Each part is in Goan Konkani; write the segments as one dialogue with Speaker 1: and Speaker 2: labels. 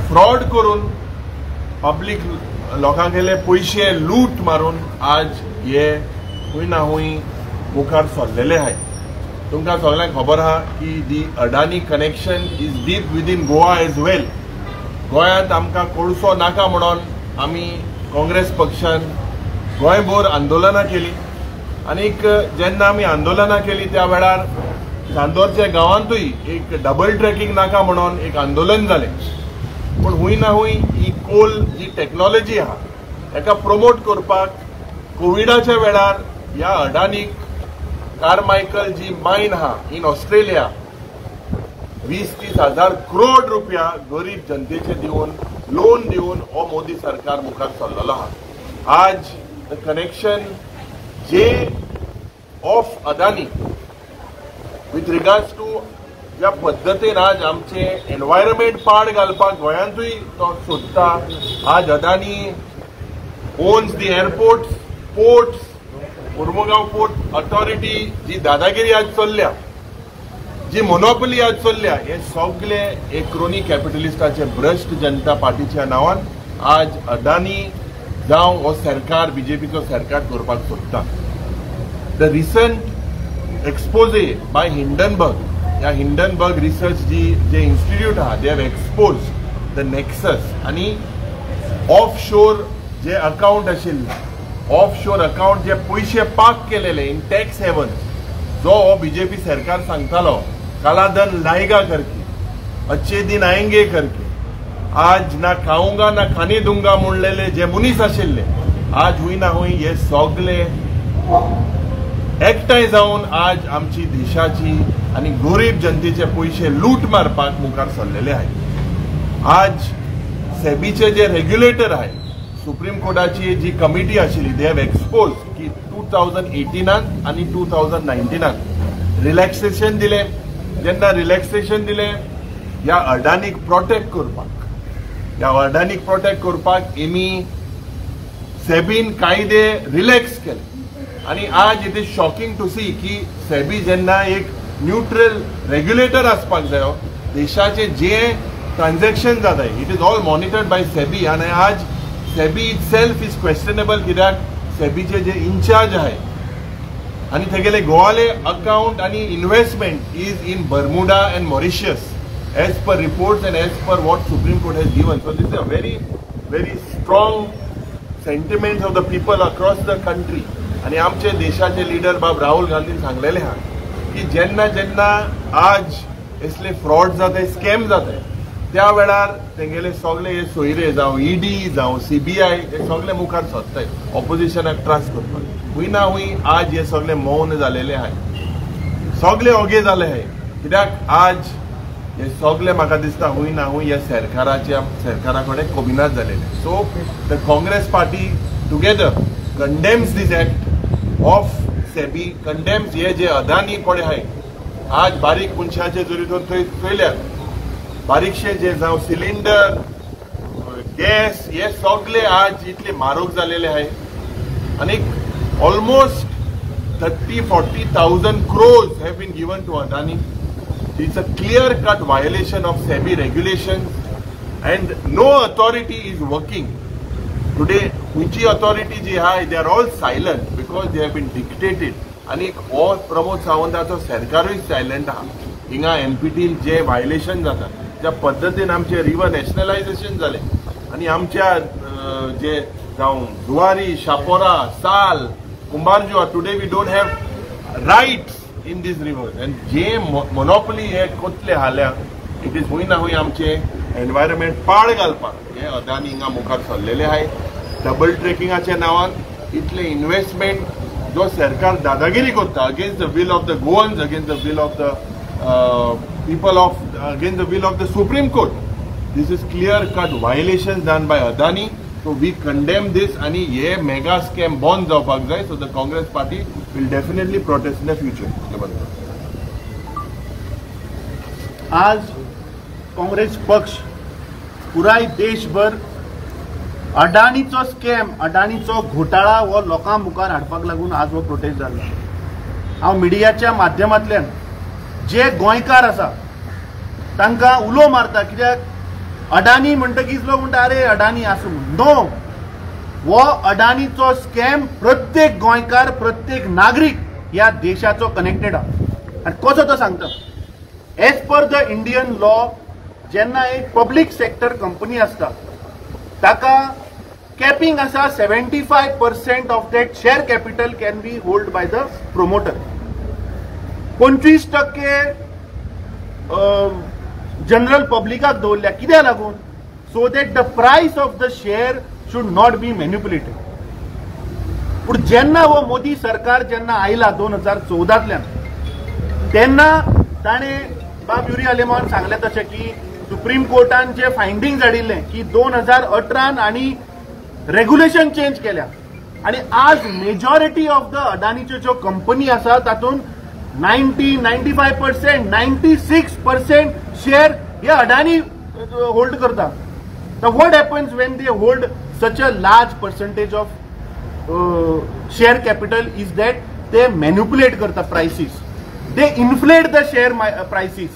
Speaker 1: फ्रॉड करून पब्लीक लोकांगेले पयशे लूट मारून आज हे खूंय ना खूंय मुखार सरलेले आहाय. तुमकां सगळ्यांक खबर आहा की the Adani connection is deep within Goa as well. गोंयांत आमकां कोळसो नाका म्हणून आमी काँग्रेस पक्षान गोंयभर आंदोलनां केली आनीक जेन्ना आमी आंदोलनां केली त्या वेळार चांदोरच्या गांवांतूय एक डबल ट्रॅकिंग नाका म्हणून एक आंदोलन जालें. पूण हूंय ना हूंय ही कोल जी टॅक्नोलॉजी आहा हेका प्रमोट करपाक कोविडाच्या वेळार ह्या अडानीक कारमायकल जी मायन आहा इन ऑस्ट्रेलिया 20-30 हजार करोड रुपया गरीब जनतेचे दिवन लोन दिवन हो मोदी सरकार मुखार सरलेलो आहा. आज the connection J of Adani with regards to ज्या पद्दतीन आज आमचे एनवायरमेंट पाड घालपाक गोंयांतूय तो सोदता. आज Adani owns the airports, ports, Mormugao port authority जी दादागिरी आज चल्ल्या, जी मोनोपोली आज चल्ल्या, हे सगळे एक क्रोनी कॅपिटलिस्टाचे भ्रश्ट जनता पार्टीच्या नांवान आज अदानी जावं हो सरकार बीजेपीचो सरकार करपाक सोदता. The recent expose by Hindenburg, ह्या हिंडनबर्ग रिसर्च जी जे इन्स्टिट्यूट आहा they have expose the nexus आनी ऑफ शोर जे अकाउंट आशिल्ले, ऑफ शोर अकाउंट जे पयशे पाक केलेले इन टॅक्स हेवन, जो हो बीजेपी सरकार सांगतालो कालाधन लाएगा करके, अच्छे दिन आएंगे करके, आज ना खाऊंगा ना खाने दूंगा म्हणलेले जे मनीस आशिल्ले आज हुंय ना हुंय हे सगळे एकठांय जावन आज आमची देशाची आनी गरीब जनतेचे पयशे लूट मारपाक मुखार सरलेले आहाय. आज सेबीचे जे रेग्युलेटर आहाय, सुप्रीम कोर्टाची जी कमिटी आशिल्ली they have expose की 2018 आनी 2019 रिलॅक्सेशन दिलें. जेन्ना रिलॅक्सेशन दिलें ह्या अडानीक प्रोटेक्ट करपाक, ह्या अडानीक प्रोटेक्ट करपाक एमी सेबीन कायदे रिलॅक्स केले. आनी आज it is shocking to see की सेबी जेन्ना एक न्यूट्रल रेग्युलेटर आसपाक जायो, देशाचे जे ट्रान्झॅक्शन जाता it is all monitored by SEBI. आनी आज SEBI it self is questionable, कित्याक सेबीचे जे इन्चार्ज आहाय आनी तेगेले गोवाले अकाउंट आनी investment is in Bermuda and Mauritius as per reports and as per what Supreme Court has given. So this is a very very strong sentiments of the people across the country. आनी आमचे देशाचे लिडर बाब राहुल गांधीन सांगलेले आहा की जेन्ना जेन्ना आज असले फ्रॉड जाताय, स्कॅम जाताय, त्या वेळार तेंगेले सगळे हे सोयरे जावं ईडी जावं सीबीआय हे सगळे मुखार सोदताय ऑपोजिशनाक त्रास करपाक. हुंय ना हुंय आज हे सगळे मौन जालेले आहाय, सगळे ओगे जाले आहाय, कित्याक आज हे सगळे म्हाका दिसता हुंय ना हुंय ह्या सरकाराच्या सरकारा कडेन कोबिनात जालेले. So the Congress party together condemns this act of SEBI, condemns हे जे अदानी पळय आहाय आज बारीक मनशाचे जरी तर थंय चोयल्यार बारीकशे जे जावं सिलिंडर, गॅस हे सगळे आज इतले म्हारग जालेले आहाय आनी almost 30-40,000 crores have been given to Adani. It's a clear cut violation of SEBI regulations and no authority is working today. खंयची ऑथॉरिटी जी आहा they are all silent because they have been dictated. आनी हो प्रमोद सावंताचो सरकारूय सायलंट आहा. हिंगा एमपीटीन जे व्हायलेशन जाता ज्या पद्दतीन आमचे रिवर नॅशनलायझेशन जालें आनी आमच्या जे जावं Zuari, Chapora, Sal, Cumbarjua, today we don't have rights in these rivers. And J monopoly हे कोतले हाल्या it is हुंय ना हुंय आमचे एनवायरमेंट पाड घालपाक हे अदानी हिंगा मुखार सरलेले आहाय. डबल ट्रेकिंगाच्या नांवान इतले इन्व्हेस्टमेंट जो सरकार दादागिरी करता against the will of the Goans, against the will of the people of, against the will of the Supreme Court. This is clear cut violation done by Adani. So we condemn this आनी हे मेगा स्कॅम बंद जावपाक जाय. So the Congress party will definitely protest in the future.
Speaker 2: आज काँग्रेस पक्ष पुराय देशभर अडाणीचो स्कॅम, अडाणीचो घोटाळा हो लोकां मुखार हाडपाक लागून आज हो प्रोटेस्ट जालो. हांव मिडियाच्या माध्यमांतल्यान जे गोंयकार आसा तांकां उलो मारता, कित्याक अडानी म्हणटकीच लोक म्हणटा अरे अडानी आसूं, नो, हो अडानीचो स्कॅम प्रत्येक गोंयकार, प्रत्येक नागरीक ह्या देशाचो कनेक्टेड आहा. आनी कसो तो सांगता, as per the Indian law जेन्ना एक पब्लीक सेक्टर कंपनी आसता ताका कॅपिंग आसा 75% of that share capital can be hold by the promoter. 25% general पब्लिकाक दवरल्या, कित्याक लागून? So that the price of the share should not be manipulated. पूण जेन्ना हो मोदी सरकार जेन्ना आयला 2014तल्यान तेन्ना ताणें बाब युरी आलेमान सांगलें तशें की सुप्रीम कोर्टान जे फायंडींग हाडिल्लें की 2018 आनी रेग्युलेशन चेंज केल्या आनी आज मेजॉरिटी ऑफ the अडानीच्यो ज्यो कंपनी आसा तातूंत 90, 95%, 96% शेअर हे अडानी होल्ड करता. तर what happens when they hold such a large percentage of share capital is that ते मॅन्युपुलेट करता prices, they inflate the share prices.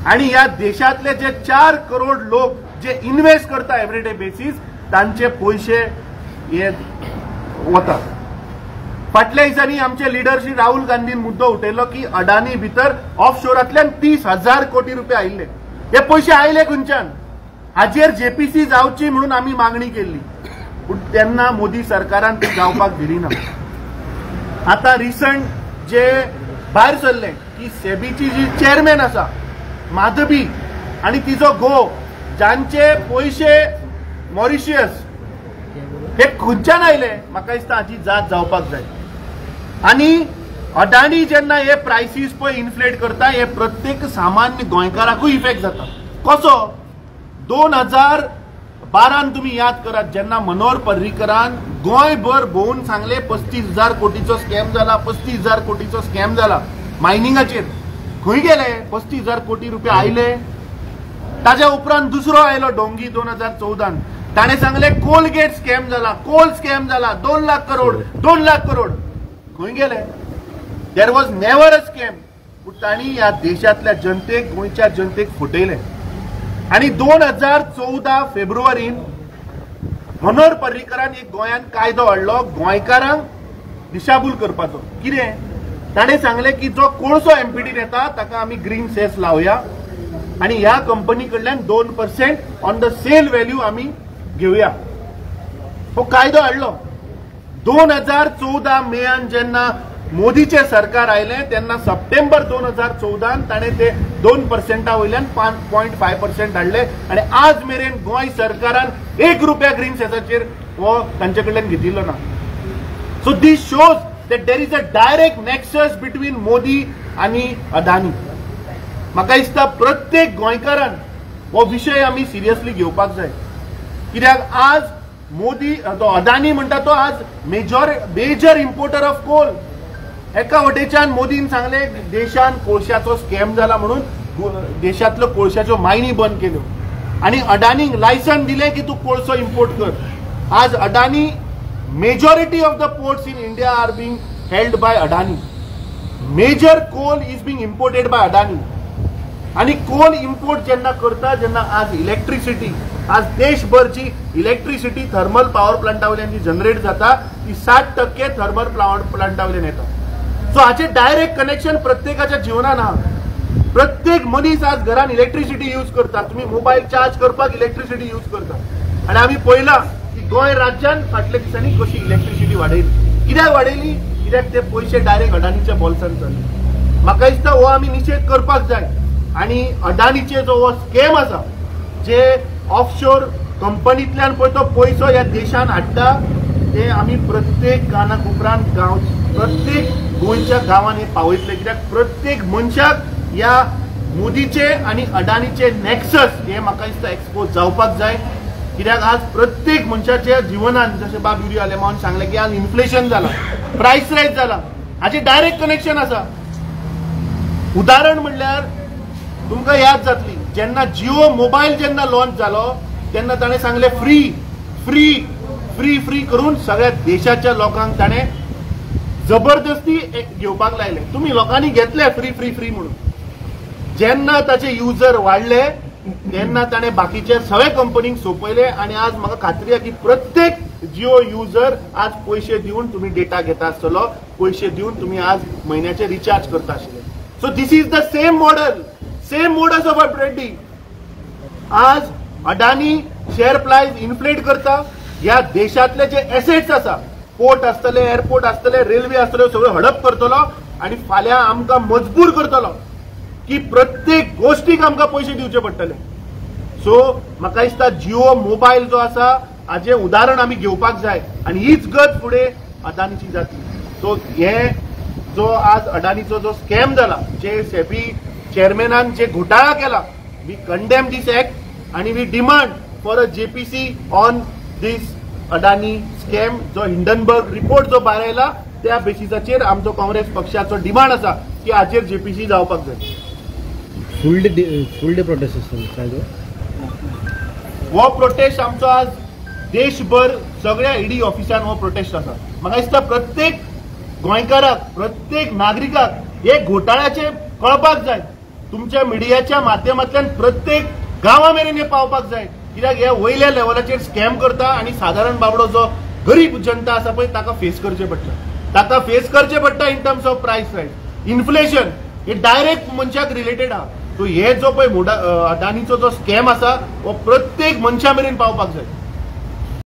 Speaker 2: आणि ह्या देशातले जे 4 करोड लोक जे इन्व्हेस्ट करता एवरीडे बेसीस तांचे पयशे हे वतात. फाटल्या दिसांनी आमचे लिडर श्री राहुल गांधीन मुद्दो उठयलो की अडानी भितर ऑफशोरांतल्यान 30,000 कोटी रुपये आयिल्ले, हे पयशे आयले खंयच्यान? हाजेर जेपीसी जावची म्हणून आमी मागणी केल्ली, पूण तेन्ना मोदी सरकारान ती जावपाक दिली ना. आतां रिसंट जे भायर सरले की सेबीची जी चेअरमॅन आसा माधबी आनी तिजो घोव जांचे पयशे मॉरिशियस हे खंयच्यान आयले, म्हाका दिसता हाची जात जावपाक जाय. आनी अडानी जेन्ना हे प्रायसीस पळय इन्फ्लेट करता हे प्रत्येक सामान्य गोंयकाराकूय इफेक्ट जाता. कसो? 2012 तुमी याद करात जेन्ना मनोहर पर्रीकरान गोंयभर भोंवून सांगले 35,000 कोटीचो स्कॅम जाला, 35,000 कोटीचो स्कॅम जाला मायनिंगाचेर. खंय गेले 35,000 कोटी रुपया आयले? ताज्या उपरांत दुसरो आयलो डोंगी 2014, ताणें सांगले कोलगेट स्कॅम जाला, कोल स्कॅम जाला, 2 लाख करोड, 2 लाख करोड. खंय गेले? There was never a scam. पूण तांणी ह्या देशांतल्या जनतेक, गोंयच्या जनतेक फटयलें. आनी 2014 फेब्रुवारीन मनोहर पर्रीकरान एक गोंयांत कायदो हाडलो गोंयकारांक दिशाभूल करपाचो. कितें ताणें सांगलें की जो कोळसो एमपीडीन येता ताका आमी ग्रीन सेस लावया आनी ह्या कंपनी कडल्यान 2% ऑन the sale value आमी घेवया. हो कायदो हाडलो. 2014 मेयान जेन्ना मोदीचें सरकार आयलें तेन्ना सप्टेंबर 2014 ताणें ते 2% वयल्यान 5.5% हाडले आनी आज मेरेन गोंय सरकारान 1 रुपया ग्रीन सेसाचेर हो तांचे कडल्यान घेतिल्लो ना. So this shows that there is a direct nexus between Modi आनी अदानी. म्हाका दिसता प्रत्येक गोंयकारान हो विशय आमी सिरियसली घेवपाक जाय, कित्याक आज मोदी तो अदानी म्हणटा तो आज मेजर इम्पोर्टर ऑफ कोल. एका वटेच्यान मोदीन सांगले देशान कोळशाचो स्कॅम जाला म्हणून देशांतल्यो कोळशाच्यो मायनी बंद केल्यो आनी अडानीक लायसन दिलें की तूं कोळसो इम्पोर्ट कर. आज Adani majority of the ports in India are being held by Adani. Major coal is being imported by Adani. आनी कोल इम्पोर्ट जेन्ना करता जेन्ना आज इलेक्ट्रिसिटी, आज देशभरची इलेक्ट्रिसिटी थर्मल पावर प्लांटा वयल्यान जी जनरेट जाता ती 60% थर्मल पावर प्लांटा वयल्यान येता. सो हाचे डायरेक्ट कनेक्शन प्रत्येकाच्या जिवनान आहा. प्रत्येक मनीस आज घरान इलेक्ट्रिसिटी यूज करता, तुमी मोबायल चार्ज करपाक इलेक्ट्रिसिटी यूज करता. आनी आमी पळयलां की गोंय राज्यान फाटल्या दिसांनी कशी इलेक्ट्रिसिटी वाडयली. कित्याक वाडयली? कित्याक ते पयशे डायरेक्ट अडानीच्या बोल्सान चल्ले. म्हाका दिसता हो आमी निशेध करपाक जाय. आनी अडानीचे जो हो स्कॅम आसा जे ऑफशोर कंपनींतल्यान पळय तो पयसो ह्या देशान हाडटा ते आमी प्रत्येक कानाक उपरांत गांव, प्रत्येक गोंयच्या गांवांनी पावयतले, कित्याक प्रत्येक मनशाक ह्या मोदीचे आनी अडानीचे नॅक्सस हे म्हाका दिसता एक्सपोज जावपाक जाय. कित्याक आज प्रत्येक मनशाच्या जिवनान जशें बाब युरी आलेमान सांगलें की आज इन्फ्लेशन जाला, प्रायस रायज जाला, हाचें डायरेक्ट कनेक्शन आसा. उदाहरण म्हणल्यार तुमकां याद जातली जेन्ना जिओ मोबायल जेन्ना लॉन्च जालो तेन्ना ताणें सांगलें फ्री फ्री फ्री फ्री करून सगळ्या देशाच्या लोकांक ताणें जबरदस्ती घेवपाक लायले. तुमी लोकांनी घेतले फ्री फ्री फ्री म्हणून. जेन्ना ताचे युजर वाडले तेन्ना ताणें बाकीच्या सगळ्या कंपनींक सोंपयले आनी आज म्हाका खात्री आसा की प्रत्येक जिओ युजर आज पयशे दिवन तुमी डेटा घेता आसतलो, पयशे दिवन तुमी आज म्हयन्याचे रिचार्ज करता आशिल्ले. So this is the same model, same modus of operandi. आज अडानी शेअर प्रायस इन्फ्लेट करता. ह्या देशांतले जे एसेट्स आसा, पोर्ट आसतले, एअरपोर्ट आसतले, रेल्वे आसतल्यो, सगळ्यो हडप करतलो आनी फाल्यां आमकां मजबूर करतलो की प्रत्येक गोष्टीक आमकां पयशे दिवचे पडटले. सो म्हाका दिसता जिओ मोबायल जो आसा हाजें उदाहरण आमी घेवपाक जाय आनी हीच गत फुडें अदानीची जातली. सो हे जो आज अडानीचो जो स्कॅम जाला, जे सेबी चेअरमॅनान जे घोटाळा केला, we condemn this act आनी we demand for a JPC on this Adani scam. जो हिंडनबर्ग रिपोर्ट जो भायर आयला त्या बेसिसाचेर आमचो काँग्रेस पक्षाचो डिमांड आसा की हाचेर जेपीसी जावपाक जाय.
Speaker 3: फूल डे प्रोटेस्ट आसतलो काय तो?
Speaker 2: हो प्रोटेस्ट आमचो आज देशभर सगळ्या ईडी ऑफिसान हो प्रोटेस्ट आसा. म्हाका दिसता प्रत्येक गोंयकाराक, प्रत्येक नागरिकाक हे घोटाळ्याचे कळपाक जाय. तुमच्या मिडियाच्या माध्यमांतल्यान प्रत्येक गांवा मेरेन हे पावपाक जाय, कित्याक हे वयल्या लेवलाचेर स्कॅम करता आनी सादारण बाबडो जो गरीब जनता आसा पळय ताका फेस करचें पडटा, ताका फेस करचें पडटा in terms of price rise, inflation हे डायरेक्ट मनशाक रिलेटेड आहा. सो हे जो पळय अडानीचो जो स्कॅम आसा हो प्रत्येक मनशा मेरेन पावपाक जाय.